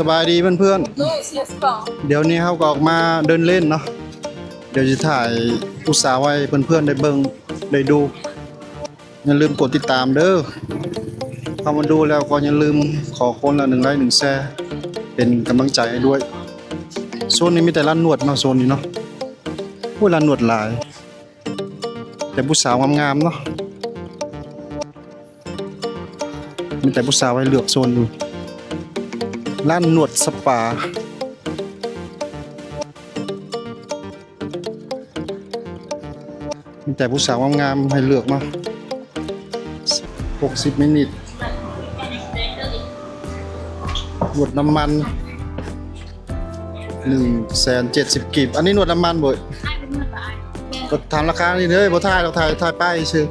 ສະບາຍດີເພື່ອນໆ ດຽວນີ້ເຮົາກໍອອກມາເດີນເລ່ນເນາະ ດຽວຊິຖ່າຍຜູ້ສາວໄວ້ເພື່ອນໆໄດ້ເບິ່ງໄດ້ດູ. ຢ່າລືມກົດຕິດຕາມເດີ ເຂົ້າມາດູແລ້ວກໍຢ່າລືມຂໍຄົນລະໜຶ່ງໄລ້ໜຶ່ງແຊ ເປັນກຳລັງໃຈໃຫ້ດ້ວຍ. ໂຊນນີ້ມີແຕ່ຮ້ານນວດເນາະ ໂຊນນີ້ເນາະ ໂອ້ຍ ຮ້ານນວດຫຼາຍ ແຕ່ຜູ້ສາວງາມໆເນາະ ມີແຕ່ຜູ້ສາວໃຫ້ເລືອກໂຊນຢູ່ ຮ້ານນວດສະປາ. ມີແຕ່ຜູ້ສາວງາມໆໃຫ້ເລືອກເນາະ ຫົກສິບມິນິດ ນວດນ້ຳມັນ ໜຶ່ງແສນເຈັດສິບກີບ. ອັນນີ້ນວດນ້ຳມັນບໍ່? ຖາມລາຄານີ້ເດີ ບໍ່ຖ່າຍດອກ ຖ່າຍ ຖ່າຍປ້າຍຊື່.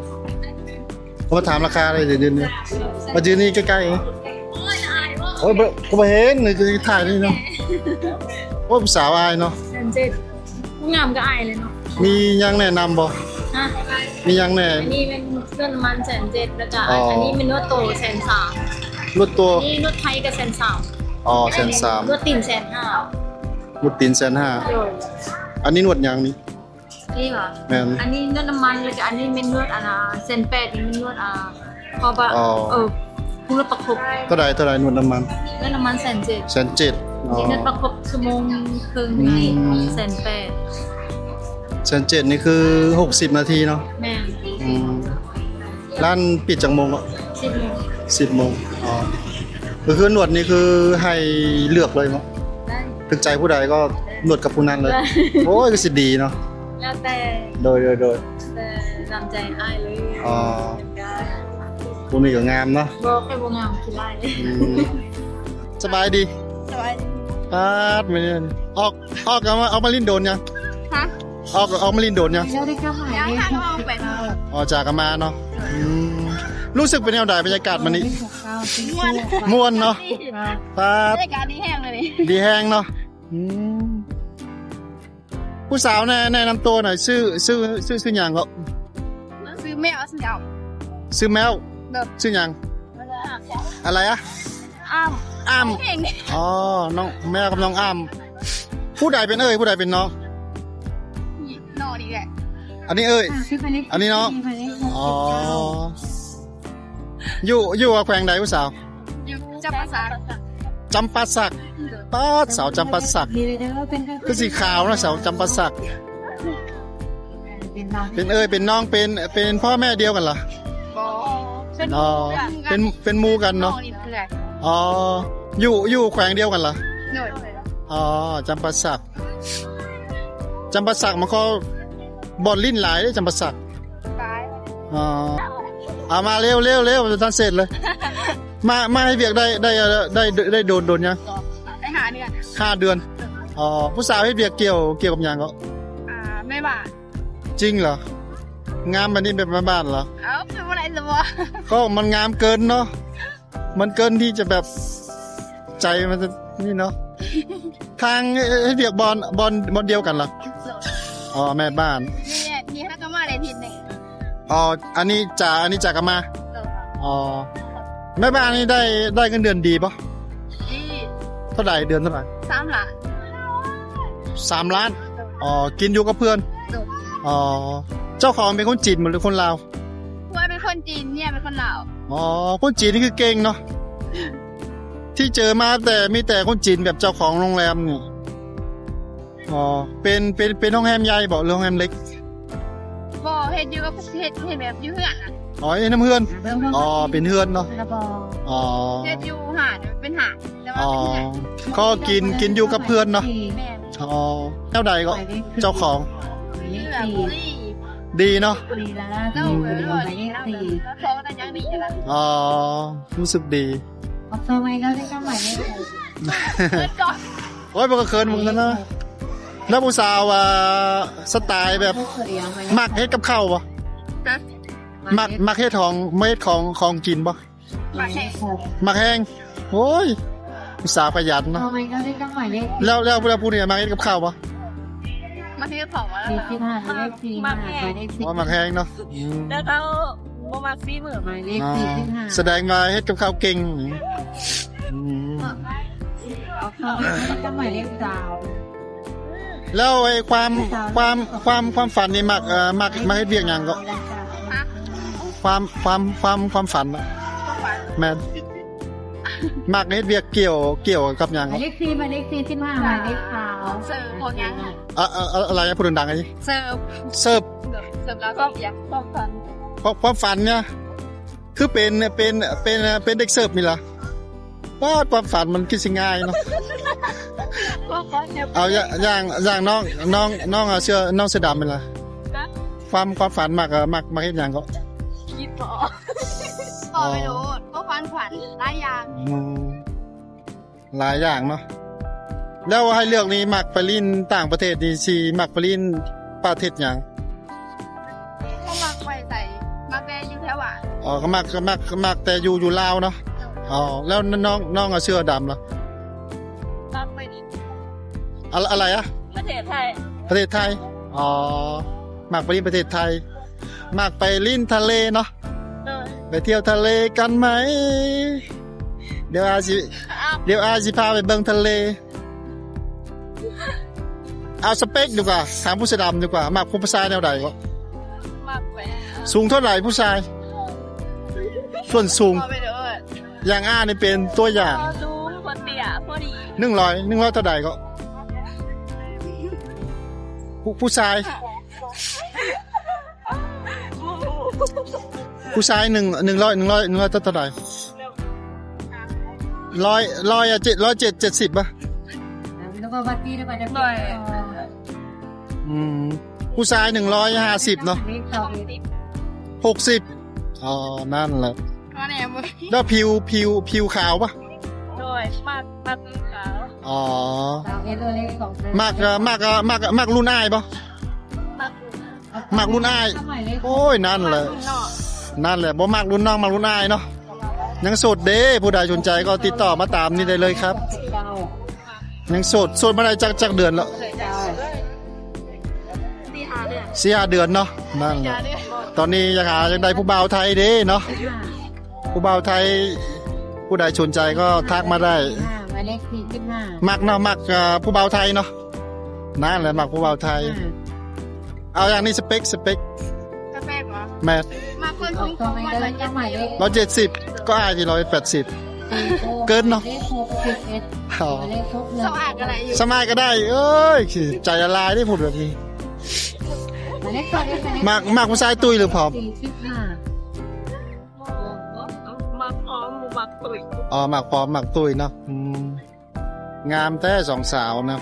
ເຂົາມາຖາມລາຄາໄດ້ ເດີ ມາຢືນນີ້ໃກ້ໆ ໂອ້ຍ ບໍ່ ກໍບໍ່ເຫັນ ຖ່າຍນີ້ເນາະ. ໂອ້ຍ ຜູ້ສາວອາຍເນາະ ແສນເຈັດ ງາມກໍອາຍເລີຍເນາະ. ມີຫຍັງແນະນຳບໍ່? ຮະ? ມີຫຍັງແນະ? ອັນນີ້ແມ່ນນວດນ້ຳມັນແສນເຈັດ ແລ້ວກໍ ອໍ ອັນນີ້ແມ່ນນວດໂຕແສນສາມ ນວດໂຕ ອັນນີ້ນວດໄທກໍແສນສາມ. ອໍ ແສນສາມ ນວດຕີນແສນຫ້າ ນວດຕີນແສນຫ້າ. ໂດຍ ອັນນີ້ນວດຫຍັງນີ້? ນີ້ຫວາ? ແມ່ນ ອັນນີ້ນວດນ້ຳມັນ ແລ້ວກໍອັນນີ້ແມ່ນນວດ ອັນນ່າ ແສນແປດ ນີ້ແມ່ນນວດ ອ່າ ເພາະວ່າ ອໍ ເອີ ຜູ້ລະປະຄົບ. ເທົ່າໃດ ເທົ່າໃດນວດນ້ຳມັນ? ນວດນ້ຳມັນແສນເຈັດ ແສນເຈັດ. ອໍ ນີ້ນວດປະຄົບຊົ່ວໂມງເຄິ່ງ ອືມ ນີ້ແສນແປດ. ແສນເຈັດນີ້ຄືຫົກສິບນາທີເນາະ? ແມ່ນ ອືມ. ຮ້ານປິດຈັກໂມງເກາະ? ສິບໂມງ ສິບໂມງ. ອໍ ກໍຄືນວດນີ້ຄືໃຫ້ເລືອກເລີຍເນາະ? ໄດ້ ຖືກໃຈຜູ້ໃດກໍນວດກັບຜູ້ນັ້ນເລີຍ. ໄດ້ ໂອ້ຍ ກໍຊິດີເນາະ ແລ້ວແຕ່ ໂດຍ ໂດຍ ໂດຍ ແຕ່ຕາມໃຈອ້າຍເລີຍ. ອໍ ຜູ້ນີ້ກໍງາມເນາະ. ບໍ່ ຂ້ອຍບໍ່ງາມ ຂີ້ລ້າຍ. ອືມ ສະບາຍດີ ສະບາຍດີ. ປາດ ມື້ນີ້ອອກ ອອກ ອອກມາ ອອກມາຫຼິ້ນໂດນຍັງ? ຮະ? ອອກ ອອກມາຫຼິ້ນໂດນຍັງ? ຍັງ ຫາກໍອອກໄປ. ອໍ ຈາກກັນມາເນາະ. ອືມ ຮູ້ສຶກເປັນແນວໃດ ບັນຍາກາດມື້ນີ້? ມ່ວນ ມ່ວນເນາະ. ປາດ ບັນຍາກາດດີແຮງເລີຍ ດີແຮງເນາະ. ອືມ ຜູ້ສາວແນະ ແນະນຳຕົວໜ່ອຍ ຊື່ ຊື່ ຊື່ ຊື່ຫຍັງເກາະ? ຊື່ແມວ ຊື່ແມວ ຊື່ແມວ. ໂດຍ ຊື່ຫຍັງ? ອາໄລອະ? ອ້ຳ ອ້ຳ. ອໍ ນ້ອງແມວກັບນ້ອງອ້ຳ. ຜູ້ໃດເປັນເອີ່ຍ ຜູ້ໃດເປັນນ້ອງ? ນ້ອງນີ້ແຫຼະ. ອັນນີ້ເອີ່ຍ ອ່າ ອັນນີ້ນ້ອງ. ອໍ ຢູ່ ຢູ່ແຂວງໃດຜູ້ສາວ? ຢູ່ຈຳປາສັກ. ຈຳປາສັກ. ໂດຍ ປາດ ສາວຈຳປາສັກ ຄືສີຂາວເນາະ ສາວຈຳປາສັກ. ເປັນເອີ່ຍ ເປັນນ້ອງ ເປັນ ເປັນພໍ່ແມ່ດຽວກັນລະ? ບໍ່ ເປັນ ອໍ ເປັນ ເປັນໝູ່ກັນເນາະ. ອໍ ຢູ່ ຢູ່ແຂວງດຽວກັນລະ? ໂດຍ ອໍ ຈຳປາສັກ. ຈຳປາສັກມັນກໍບ່ອນຫຼິ້ນຫຼາຍເດ້ ຈຳປາສັກ. ອໍ ເອົາມາເລັວໆ ເລັວ ບໍ່ທັນເສັດເລີຍ. ມາ ມາເຮັດວຽກໄດ້ ໄດ້ ໄດ້ ໄດ້ໂດນ ໂດນຍັງ? ໄດ້ຫ້າເດືອນ. ຫ້າເດືອນ. ອໍ ຜູ້ສາວເຮັດວຽກກ່ຽວ ກ່ຽວກັບຫຍັງເກາະ? ອ່າ ແມ່ບ້ານ. ຈິງເຫລອ? ງາມແບບນີ້ແບບແມ່ບ້ານເຫລອ? ເອົ້າ ເປັນບໍ່ໄດ້ຊະບໍ່? ກໍມັນງາມເກີນເນາະ ມັນເກີນທີ່ຈະແບບ ໃຈມັນຈະນີ້ເນາະ. ທາງເຮັດວຽກບ່ອນ ບ່ອນ ບ່ອນດຽວກັນເຫລອ? ອໍ ແມ່ບ້ານ. ນີ້ ນີ້ຫາກໍມາໄດ້ທິດໜຶ່ງ. ອໍ ອັນນີ້ຈາ ອັນນີ້ຈາກກັນມາ. ໂດຍ. ອໍ ແມ່ບ້ານນີ້ໄດ້ ໄດ້ເງິນເດືອນດີບໍ່? ດີ. ເທົ່າໃດ ເດືອນເທົ່າໃດ? ສາມລ້ານ. ສາມລ້ານ. ອໍ ກິນຢູ່ກັບເພື່ອນ. ໂດຍ. ອໍ ເຈົ້າຂອງເປັນຄົນຈີນບໍ່ ຫຼືຄົນລາວ? ຜົວເປັນຄົນຈີນ ເມຍເປັນຄົນລາວ. ອໍ ຄົນຈີນນີ້ຄືເກັ່ງເນາະ ທີ່ເຈີມາແຕ່ ມີແຕ່ຄົນຈີນແບບເຈົ້າຂອງໂຮງແຮມນີ້. ອໍ ເປັນ ເປັນ ເປັນໂຮງແຮມໃຫຍ່ບໍ່ ຫຼືໂຮງແຮມເລັກ? ບໍ່ ເຮັດຢູ່ກັບ ເຮັດ ເຮັດແບບຢູ່ເຮືອນນະ. ອໍ ເຮັດນຳເຮືອນ. ອໍ ເປັນເຮືອນເນາະ. ອໍ ເຮັດຢູ່ຮ້ານ ເປັນຮ້ານ ແຕ່ວ່າເປັນເຮືອນ. ອໍ ກໍກິນ ກິນຢູ່ກັບເພື່ອນເນາະ. ແມ່ນ. ອໍ ແນວໃດກໍເຈົ້າຂອງ? ດີເນາະ. ດີແລ້ວ ເຈົ້າເອີຍ ດີແລ້ວ ເຈົ້າຂອງແຕ່ຍັງດີນະ. ອໍ ຮູ້ສຶກດີ. ໂອ້ຍ ບໍ່ກໍເຂີນໝູ່ຊັ້ນນະ. ແລ້ວຜູ້ສາວ ອ່າ ສະໄຕແບບ ມັກເຮັດກັບເຂົ້າບໍ່? ຮະ? ມັກ ມັກເຮັດຂອງ ມັກເຮັດຂອງ ຂອງກິນບໍ່? ມັກແຮງ. ມັກແຮງ. ໂອ້ຍ ຜູ້ສາວຂະຫຍັນເນາະ. ແລ້ວ ແລ້ວ ແລ້ວຜູ້ນີ້ມັກເຮັດກັບເຂົ້າບໍ່? ມັກເຮັດກັບເຂົ້າ. ມັກແຮງ. ອໍ ມັກແຮງເນາະ. ອືມ ແຕ່ເຂົາບໍ່ມັກຝີມື. ອໍ ສະແດງວ່າເຮັດກັບເຂົ້າເກັ່ງ. ອືມ ເອົາ ເຂົ້າມາກັບໝາຍເລກຊາວ. ແລ້ວໄອ້ຄວາມ ຄວາມ ຄວາມ ຄວາມຝັນນີ້ມັກ ເອີ ມັກ ມັກເຮັດວຽກຫຍັງເກາະ? ຄວາມ ຄວາມ ຄວາມ ຄວາມຝັນນະ. ຄວາມຝັນ ແມ່ນ ມັກເຮັດວຽກກ່ຽວ ກ່ຽວກັບຫຍັງເກາະ? ໝາຍເລກສີ່ ໝາຍເລກສີ່ສິບຫ້າ ໝາຍເລກຊາວ. ເສີບພວກຫຍັງ? ອະ ອະ ອະ ອະໄລ ຜູ້ດັງໆ ອະ ເສີບ ເສີບ ເສີບລາວເສີບຫຍັງ? ຄວາມຝັນ ຄວາມ ຄວາມຝັນເນຍ ຄືເປັນ ເປັນ ເປັນ ເປັນເດັກເສີບນີ້ລະ. ປາດ ຄວາມຝັນມັນຄືຊິງ່າຍເນາະ. ຄວາມຝັນເນຍ ເອົາ ຢ່າງ ຢ່າງ ຢ່າງນ້ອງ ນ້ອງ ນ້ອງ ເອີ ເສື້ອ ນ້ອງເສື້ອດຳນີ້ລະ. ຄວາມ ຄວາມຝັນມັກ ມັກ ມັກເຮັດຫຍັງເກາະ? ຄິດບໍ່ອອກ ບອກໄປໂລດ. ຄວາມຝັນຫຼາຍຢ່າງ. ອືມ ຫຼາຍຢ່າງເນາະ. ແລ້ວໃຫ້ເລືອກນີ້ ມັກໄປຫຼິ້ນຕ່າງປະເທດນີ້ ຊິມັກໄປຫຼິ້ນປະເທດຫຍັງ? ບໍ່ມັກໄປໃສ ມັກແຕ່ຢູ່ແຖວບ້ານ. ອໍ ກໍມັກ ກໍມັກ ກໍມັກແຕ່ຢູ່ ຢູ່ລາວເນາະ. ອໍ ແລ້ວນ້ອງ ນ້ອງເສື້ອດຳລະ? ມັກໄປຫຼິ້ນ ອະ ອະໄລອະ? ປະເທດໄທ ປະເທດໄທ. ອໍ ມັກໄປຫຼິ້ນປະເທດໄທ ມັກໄປຫຼິ້ນທະເລເນາະ. ໂດຍ ໄປທ່ຽວທະເລກັນໄໝ? ດຽວອາຊິ ດຽວອາຊິພາໄປເບິ່ງທະເລ. ເອົາສະເປັກດີກວ່າ ຖາມຜູ້ເສື້ອດຳດີກວ່າ ມັກຜູ້ຊາຍແນວໃດເກາະ? ມັກແບບ ສູງເທົ່າໃດຜູ້ຊາຍ? ສ່ວນສູງ ເອົາໄປເດີ ຢ່າງອ້າຍນີ້ເປັນຕົວຢ່າງ ພໍສູງ ພໍເຕ້ຍ ພໍດີ ໜຶ່ງຮ້ອຍ ໜຶ່ງຮ້ອຍເທົ່າໃດເກາະ? ຜູ້ ຜູ້ຊາຍ ຜູ້ຊາຍໜຶ່ງ ໜຶ່ງຮ້ອຍ ໜຶ່ງຮ້ອຍ ໜຶ່ງຮ້ອຍເທົ່າໃດ? ຮ້ອຍ ຮ້ອຍ ເຈັດ ຮ້ອຍເຈັດ ເຈັດສິບບໍ່? ອືມ ຜູ້ຊາຍໜຶ່ງຮ້ອຍຫ້າສິບເນາະ ຫົກສິບ. ອໍ ນັ້ນແຫຼະ. ແລ້ວຜິວ ຜິວ ຜິວຂາວບໍ່? ໂດຍ ມັກ ມັກຜິວຂາວ. ອໍ ມັກ ມັກ ມັກ ມັກລຸ້ນອ້າຍບໍ່? ມັກລຸ້ນອ້າຍ. ໂອ້ຍ ນັ້ນແຫຼະ ມັກລຸ້ນນ້ອງ ນັ້ນແຫຼະ ບໍ່ມັກລຸ້ນນ້ອງ ມັກລຸ້ນອ້າຍເນາະ. ຍັງໂສດເດ້ ຜູ້ໃດສົນໃຈກໍຕິດຕໍ່ມາຕາມນີ້ໄດ້ເລີຍຄັບ. ຍັງໂສດ ໂສດມາໄດ້ຈັກ ຈັກເດືອນແລ້ວ? ສີ່ຫ້າເດືອນ ສີ່ຫ້າເດືອນເນາະ. ນັ້ນແຫຼະ ສີ່ຫ້າເດືອນ. ຕອນນີ້ຢາກຫາ ຢາກໄດ້ຜູ້ບ່າວໄທເດ້ເນາະ ຜູ້ບ່າວໄທ ຜູ້ໃດສົນໃຈກໍທັກມາໄດ້. ໝາຍເລກສີ່ສິບຫ້າ ມັກເນາະ ມັກ ເອີ ຜູ້ບ່າວໄທເນາະ. ນັ້ນແຫຼະ ມັກຜູ້ບ່າວໄທ. ອືມ ເອົາຢ່າງນີ້ ສະເປັກ ສະເປັກ ສະເປັກເຫາະ? ແມ່ນ ມັກຄົນສູງ ປະມານຮ້ອຍເຈັດສິບ ຮ້ອຍເຈັດສິບ ກໍອ້າຍທີ່ຮ້ອຍແປດສິບ ເກີນເນາະ. ເອີ ສ່ຳອ້າຍກໍໄດ້ຢູ່ ສ່ຳອ້າຍກໍໄດ້. ເອີຍ ໃຈລະລາຍເດ້ ຜູ້ແບບນີ້. ມັກ ມັກຜູ້ຊາຍຕຸ້ຍຫຼືຜອມ? ສີ່ສິບຫ້າ ມັກຜອມ ມັກຕຸ້ຍ. ອໍ ມັກຜອມ ມັກຕຸ້ຍເນາະ. ອືມ ງາມແທ້ສອງສາວນະ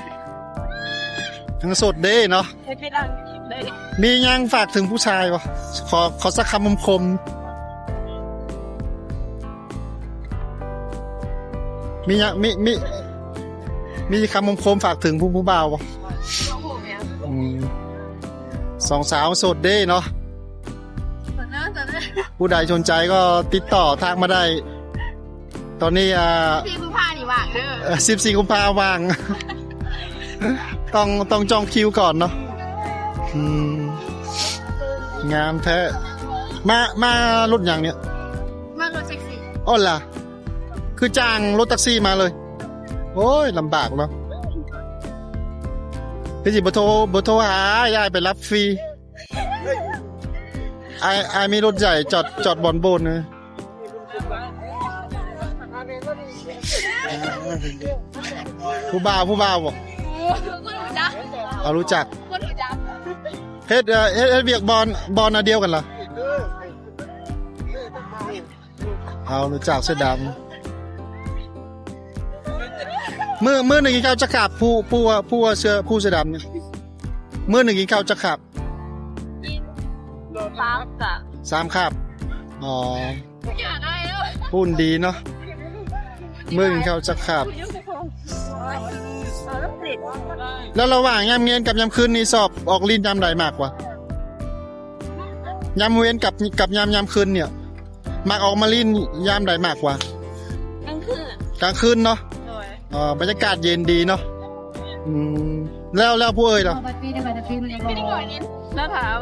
ຍັງໂສດເດ້ເນາະ. ເຮັດເວລາໄດ້ ມີຫຍັງຝາກເຖິງຜູ້ຊາຍບໍ່? ຂໍ ຂໍສັກຄຳຄົມໆ. ມີຫຍັງ ມີ ມີ ມີຄຳຄົມໆຝາກເຖິງຜູ້ ຜູ້ບ່າວບໍ່? ອືມ ສອງສາວໂສດເດ້ເນາະ. ຜູ້ໃດສົນໃຈກໍຕິດຕໍ່ທັກມາໄດ້. ຕອນນີ້ ອ່າ ສິບສີ່ກຸມພານີ້ວ່າງເດີ ເອີ ສິບສີ່ກຸມພາວ່າງ. ຕ້ອງ ຕ້ອງຈອງຄິວກ່ອນເນາະ. ອືມ ງາມແທ້. ມາ ມາລົດຫຍັງນີ້? ມາລົດແທັກຊີ. ອໍລະ ຄືຈ້າງລົດແທັກຊີມາເລີຍ. ໂອ້ຍ ລຳບາກເນາະ. ຄືຊິບໍ່ໂທ ບໍ່ໂທຫາ ຢ້ານໄປຮັບຟຣີ. ອ້າຍ ອ້າຍມີລົດໃຫຍ່ຈອດ ຈອດບ່ອນໂບນ. ຜູ້ບ່າວ ຜູ້ບ່າວບໍ່? ບໍ່ຮູ້ຈັກ. ເອົາ ຮູ້ຈັກ. ບໍ່ຮູ້ຈັກ. ເຮັດ ເອີ ເຮັດ ເຮັດວຽກບ່ອນ ບ່ອນອັນດຽວກັນລະ? ເອົາ ຮູ້ຈັກເສື້ອດຳ. ມື້ ມື້ໜຶ່ງກິນເຂົ້າຈັກຄາບ? ຜູ້ ຜູ້ ຜູ້ເສື້ອ ຜູ້ເສື້ອດຳນີ້ ມື້ໜຶ່ງກິນເຂົ້າຈັກຄາບ? ສາມຄາບ. ສາມຄາບ. ອໍ ຫຸ່ນດີເນາະ. ມື້ໜຶ່ງກິນເຂົ້າຈັກຄາບ? ແລ້ວລະຫວ່າງຍາມເວັນກັບຍາມຄືນນີ້ ຊອບອອກຫຼິ້ນຍາມໃດມາກກວ່າ? ຍາມເວັນກັບ ກັບຍາມ ຍາມຄືນນີ້ ມັກອອກມາຫຼິ້ນຍາມໃດມາກກວ່າ? ກາງຄືນ. ກາງຄືນເນາະ. ໂດຍ. ອໍ ບັນຍາກາດເຢັນດີເນາະ. ອືມ ແລ້ວ ແລ້ວຜູ້ເອີຍລະ? ແລ້ວຖາມ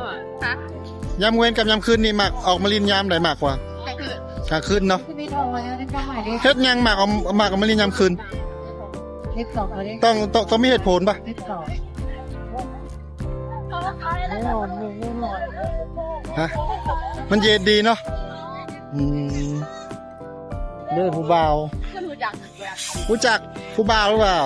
ຍາມເວັນກັບຍາມຄືນນີ້ ມັກອອກມາຫຼິ້ນຍາມໃດມາກກວ່າ? ກາງຄືນ. ກາງຄືນເນາະ. ເຮັດຫຍັງມັກອອກ ມັກອອກມາຫຼິ້ນຍາມຄືນ? ເຮັດສອງເຂົາເດ້ ຕ້ອງ ຕ້ອງ ຕ້ອງມີເຫດຜົນປະ? ເຮັດສອງ ຮະ? ມັນເຢັນດີເນາະ. ອືມ ເດີຜູ້ບ່າວ ຮູ້ຈັກຜູ້ບ່າວຫຼືເປົ່າ?